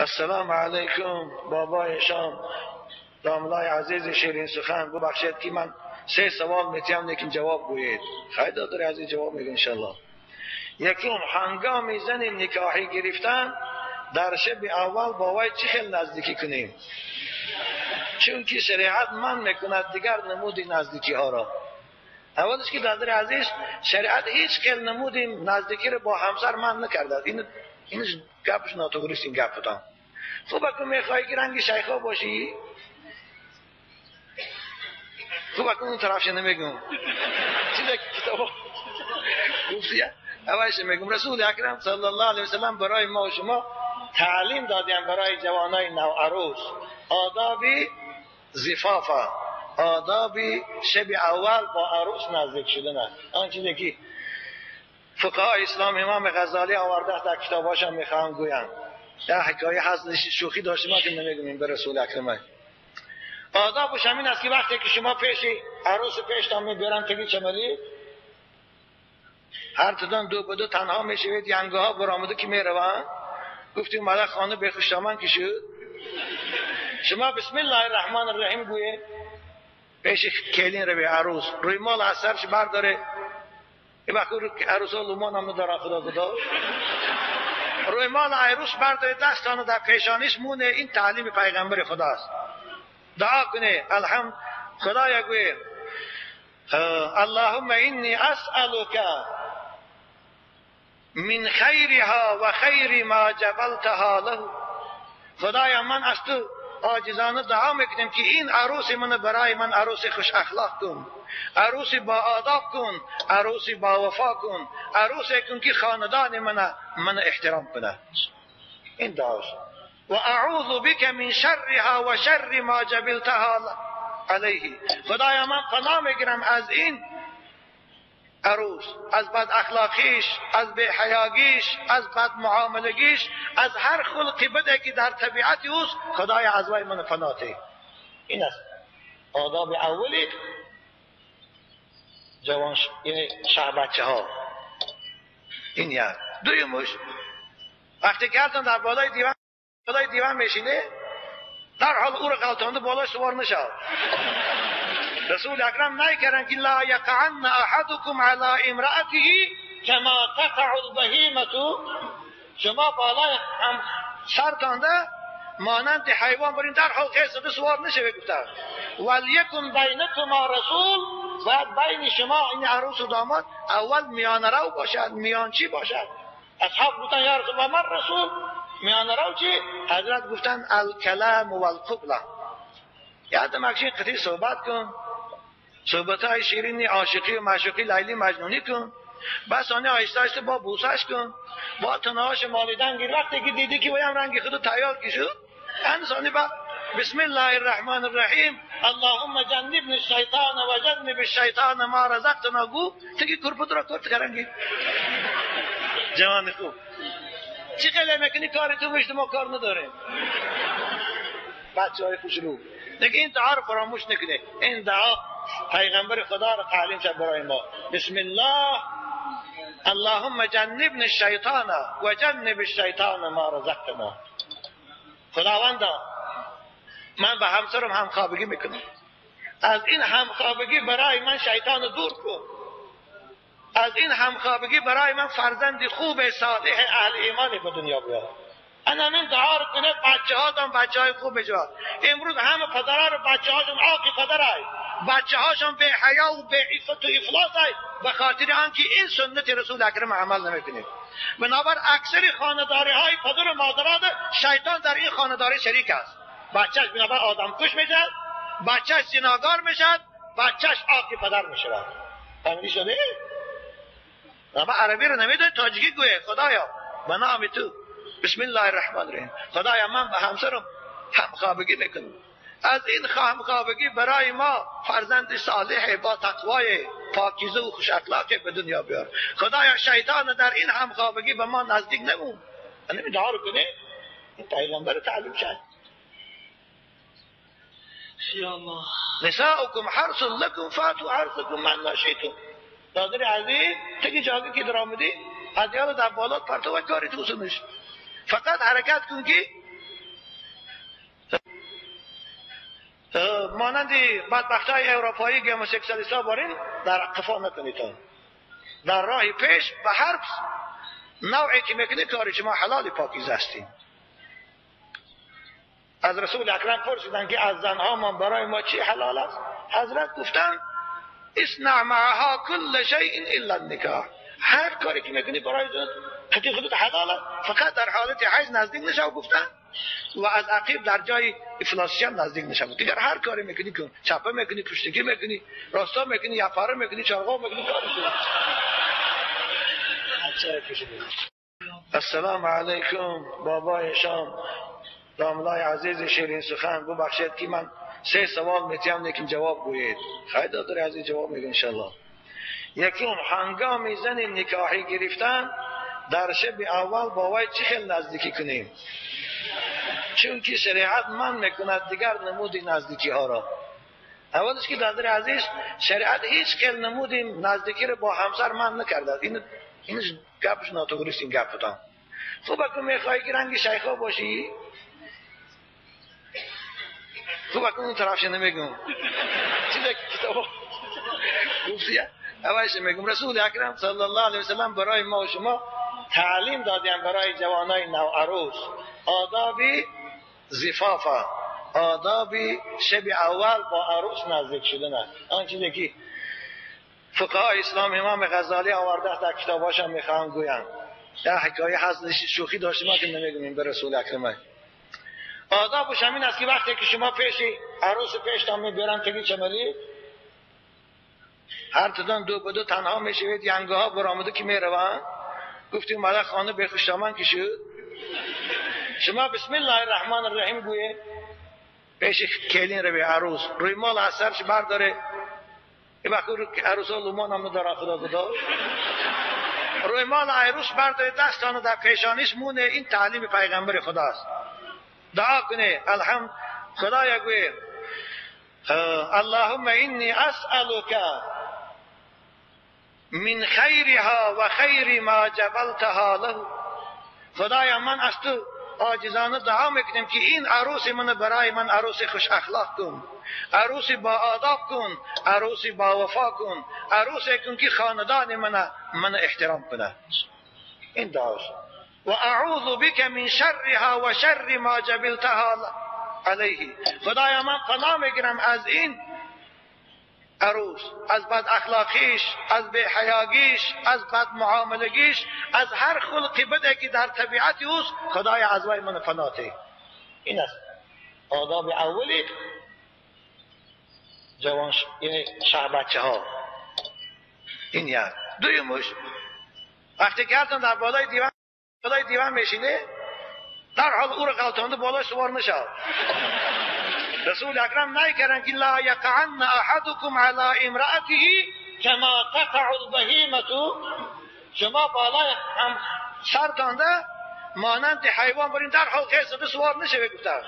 السلام علیکم بابای شام، داملای عزیز شیرین سخن، ببخشید که من سه سوال میتیم لیکن جواب گویید. خیلی دادر عزیز جواب میگه انشالله. یکم، هنگام زن نکاحی گرفتن در شب اول با وی چه خیلی نزدیکی کنیم؟ چون که شریعت من میکند دیگر نمود نزدیکی ها را. اولش که دادر عزیز شریعت هیچ خیلی نمود نزدیکی را با همسر من نکرده. این گپش ناتوریست، این گپ بودم. خوب اکنون میخوایی که رنگ شیخا باشی؟ خوب اکنون اون طرفش نمیگم چیزی که کتاب گفتی اولش میگم. رسول اکرم صلی الله علیه وسلم برای ما و شما تعلیم دادیم برای جوانای نوعروس آداب زفافه، آداب شب اول با عروس نزدیک شدن. آن چیزی که فقهای اسلام امام غزالی آورده در کتاباش هم میخوام گویم. در حکایه هست شوخی داشتیم که نمیگم به رسول اکرم. آدابش همین است که وقتی که شما پیش عروس پیشتان میبرن تگی چملی هر تدان دو به دو تنها میشوید، ینگه ها برآمده که میروند. گفتیم مالا خانه به خوشدامن که شد، شما بسم الله الرحمن الرحیم گویه پیش کلین روی عروس، روی مال از سرش برداره. این وقت عروس ها لومان هم نداره، خدا خدا. روی مال عروس برداره، دستانو در پیشانیش مونه. این تعلیم پیغمبر خداست. دعا کنه الحمد خدایا گویه اللهم انی اسألک من خیرها و خیر ما جبلتها له. خدایا من از تو عاجزانه دعا میکنم که این عروس من برای من عروس خوش اخلاق کن، عروس با آداب کن، عروس با وفا کن، عروس کن که خاندان من احترام کنه. این دعاست. و اعوذ بک من شرها و شر ما جبلتها علیه. خدایا من پناه میگیرم از این عروس، از بد اخلاقیش، از بی‌حیاگیش، از بد معاملگیش، از هر خلقی بده که در طبیعت اوست. خدایا از وی من پناه ده. این است آداب اولی جوان، یعنی شهر بچه ها. این یک. دویمش وقتی که هرتان در بالای دیوان میشینه، در حال او را غلطانده بالای سوار نشد. رسول اکرم نکردن که لا یقعن احدکم علی امرأته کما تقع البهیمة. شما بالای هم سرتانده مانند حیوان برین در حال خیلی سوار نشه. گفتن ولیکن بینکما رسول، باید بین شما این عروس و داماد اول میانه رو باشد، میانچی باشد. اصحاب گفتن یا رسول الله من رسول، میانه رو چی؟ حضرت گفتن الکلام والقبله. یادم اکشین قطعی صحبت کن، صحبت های شیرینی عاشقی و معشوقی لیلی مجنونی کن، بس آنی آهسته آهسته با بوسش کن، با تنهاش مالیدن گیر. وقتی که دیدی که ویم رنگ خودو تیار کشد، انسانی با بسم الله الرحمن الرحیم اللهم جنبنی الشیطان و جنب الشیطان ما رزقتنا گو تگی کرپت را کرد کرنگی. جوان خوب چی خیلی میکنی کاری تو مشت ما کار نداریم. بچه های خوشرو دیگه این دعا رو فراموش نکنه. این دعا پیغمبر خدا رو تعلیم شد برای ما. بسم الله اللهم جنبنی الشیطان و جنب الشیطان ما رزقتنا. خداوندا من به همسرم همخوابگی میکنم، از این همخوابگی برای من شیطان دور کن، از این همخوابگی برای من فرزند خوب صالح اهل ایمانی به دنیا بیار. انا من دعا رو کنه بچه هاتون بچه های خوب بجواد. امروز همه پدرها رو بچه هاشون عاقی پدرهای، بچه هاشون به حیا و به عفت و افلاس های، به خاطر آنکه این سنت رسول اکرم عمل نمیکنه. بنابر اکثر خانه‌داری های پدر و مادران شیطان در این خانه‌داری شریک است. بچهش بنابر آدم کش میشد، بچهش زناکار میشد، بچهش عاقی پدر میشود. فهمیدی شده؟ اما عربی رو نمیدونی تاجیکی گویه. خدایا به نام تو بسم الله الرحمن الرحیم، خدایا من به همسرم همخوابگی میکنم، از این همخوابگی برای ما فرزند صالح با تقوای پاکیزه و خوش اخلاق به دنیا بیار. خدایا شیطان در این همخوابگی به ما نزدیک نمون. این دعا رو کنه، این پیغمبر تعلیم شد. یا الله نساؤکم حرث لکم فاتوا حرثکم من شئتم. دادر عزیز تگی جاگه که در آمدی ادیال در بالات پرتو و کاری تو سنش، فقط حرکت کن که مانند بدبختای اروپایی گموسکسوالیستا بارین در قفا نکنید. در راه پیش به هر نوعی که میکنید کاری شما حلال پاکیزه هستیم. از رسول اکرم پرسیدن که از زنها ما برای ما چی حلال است؟ حضرت گفتن اصنع معها کل شیء الا النکاح. هر کاری که میکنی برای قطعی خودت حلال است، فقط در حالت حیض نزدیک نشو گفتن، و از عقیب در جای افلاسی هم نزدیک نشو. دیگر هر کاری میکنی کن، چپه میکنی، پشتگی میکنی، راستا میکنی، یپاره میکنی، چارقا میکنی، کاری کن. السلام علیکم بابای شام، داملای عزیز شیرین سخن، ببخشید که من 3 سوال میتیم لیکن جواب گویید. خیلی دادر عزیز جواب میگه انشالله. یکم، هنگام زن نکاحی گرفتن در شب اول با وی چه خیلی نزدیکی کنیم؟ چون که شریعت من میکند دیگر نمود نزدیکی ها را. اولش که دادر عزیز شریعت هیچ خیلی نمود نزدیکی را با همسر من نکرده. این گپش ناتوریست، این گپ بودم. خب اگه میخوای که رنگ شیخا باشی، خب اگه اون طرفش نمیگم چیزی که کتاب گفتی اولش میگم. رسول اکرم صلی الله علیه وسلم برای ما و شما تعلیم دادیم برای جوانای نوعروس آداب زفاف، آداب شب اول با عروس نزدیک شدن. آن چیزی که فقهای اسلام امام غزالی آورده در کتاباش هم میخوام گویم. در حکایه هست شوخی داشتیم ما که نمیگم به رسول اکرم. آدابش همین است که وقتی که شما پیش عروس پیشتان میبرن تگی چملی، هر تدان دو به دو تنها میشوید، ینگه ها برآمده که میروند. گفتیم مالا خانه به خوشدامن که شد، شما بسم الله الرحمن الرحیم گویه پیش کلین رو به عروس، روی مال از سرش برداره. این وقت عروس ها لومان هم ندارن خدا خدا. روی مال عروس برداره، دستانو در پیشانیش مونه. این تعلیم پیغمبر خداست. دعا کنه الحمد خدایا گویه اللهم انی اسألک من خیرها و خیر ما جبلتها له. خدایا من از تو عاجزانه دعا میکنم که این عروس من برای من عروس خوش اخلاق کن، عروس با آداب کن، عروس با وفا کن، عروس کن که خاندان من احترام کنه. این دعاست. و اعوذ بک من شرها و شر ما جبلتها علیه. خدایا من پناه میگیرم از این عروس، از بد اخلاقیش، از بی‌حیاگیش، از بد معاملگیش، از هر خلقی بده که در طبیعت اوست. خدایا از وی من پناه ده. این است آداب اولی جوان، یعنی شهر بچه ها. این یک. دویمش وقتی که هرتون در بالای دیوان میشینه، در حال او را غلطانده بالای سوار نشد. رسول اکرم نکردن که لا یقعن احدکم علی امرأته کما تقع البهیمة. شما بالای هم سرتانده مانند حیوان برین در حال خیلی سوار نشه. گفتن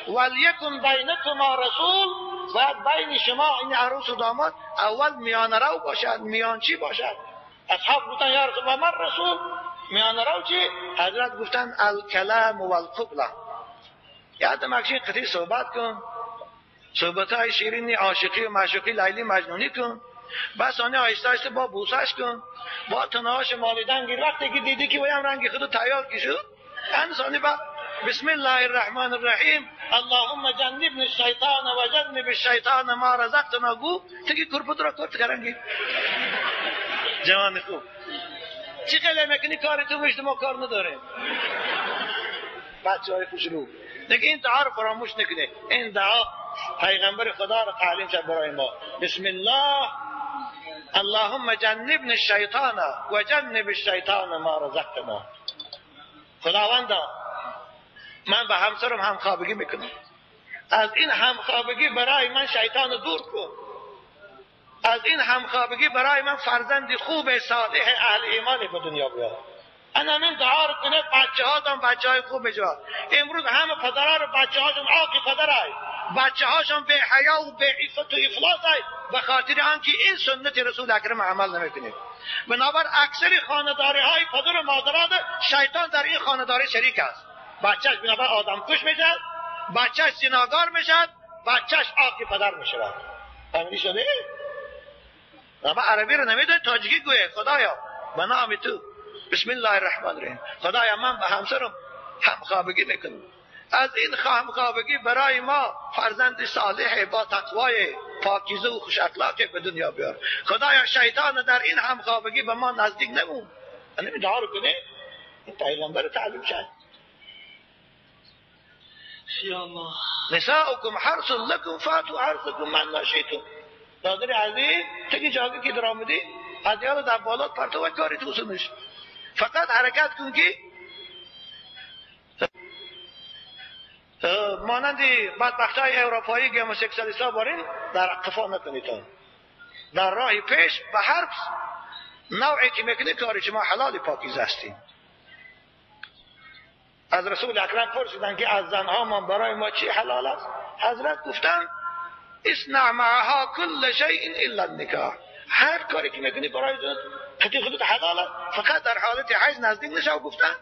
ولیکن بینکما رسول، باید بین شما این عروس و داماد اول میانه رو باشد، میانچی باشد. اصحاب گفتن یا رسول الله من رسول، میانه رو چی؟ حضرت گفتن الکلام والقبله. یادم اکشین قطعی صحبت کن، صحبت های شیرینی عاشقی و معشوقی لیلی مجنونی کن، بس آنه آهسته آهسته با بوسش کن، با تنهاش مالیدن گیر. وقتی که دیدی که بایم رنگ خودو تیار کی شد، انسانی با بسم الله الرحمن الرحیم اللهم جنبنی الشیطان و جنب الشیطان ما رزقتنا گو تگی کرپت را کرد کرنگی. جوان خوب چی خیلی میکنی کاری تو مشت ما کار نداریم. بچه های خوشرو دیگه این دعا رو فراموش نکنه. این دعا پیغمبر خدا رو تعلیم شد برای ما. بسم الله اللهم جنبنی الشیطان و جنب الشیطان ما رزقتنا. خداوندا من به همسرم همخوابگی میکنم، از این همخوابگی برای من شیطان دور کن، از این همخوابگی برای من فرزند خوب صالح اهل ایمان به دنیا بیار. انا من دعا رو کنه بچه هاتون بچه های خوب بجواد. امروز همه پدرها رو بچه هاشون آقی پدرای، بچه هاشون به حیا و به عفت و افلاس های، به خاطر آنکه این سنت رسول اکرم عمل نمیکنه. بنابر اکثر خانه‌داری های پدر و مادران شیطان در این خانه‌داری شریک است. بچهش بنابر آدم کش میشد، بچهش زناکار میشد، بچهش آقی پدر میشود. فهمیدی شده؟ اما عربی رو نمیدونی، تاجیکی گویه. خدایا به نام تو، بسم الله الرحمن الرحیم، خدایا من به همسرم همخوابگی میکنم، از این همخوابگی برای ما فرزند صالح با تقوای پاکیزه و خوش اخلاق به دنیا بیار. خدایا شیطان در این همخوابگی به ما نزدیک نمون. نمی دعا رو کنه، این پیغمبر تعلیم شد. یا الله. نساؤکم حرث لکم فاتوا حرثکم من شئتم. دادر عزیز تگی جاگه که در آمدی از یاد در بالات پرتو و کاری تو سنش، فقط حرکت کن که مانند بدبختای اروپایی گموسکسوالیست ها بارین در قفا نکنید، در راه پیش به هر نوعی که میکنی کاری شما حلال پاکیزه هستیم. از رسول اکرم پرسیدن که از زنها من برای ما چی حلال است؟ حضرت گفتن اصنع معها کل شیء الا النکاح. هر کاری که میکنی برای زنت خودت خودت حلال است، فقط در حالت حیض نزدیک نشو گفتن،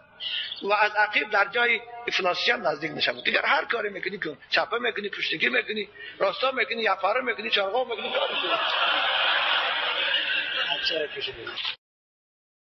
و از عقیب در جای افلاسی هم نزدیک نشو. دیگر هر کاری میکنی کن، چپه میکنی، پشتگی میکنی، راستا میکنی، یفاره میکنی، چرغا میکنی، کاری کنی.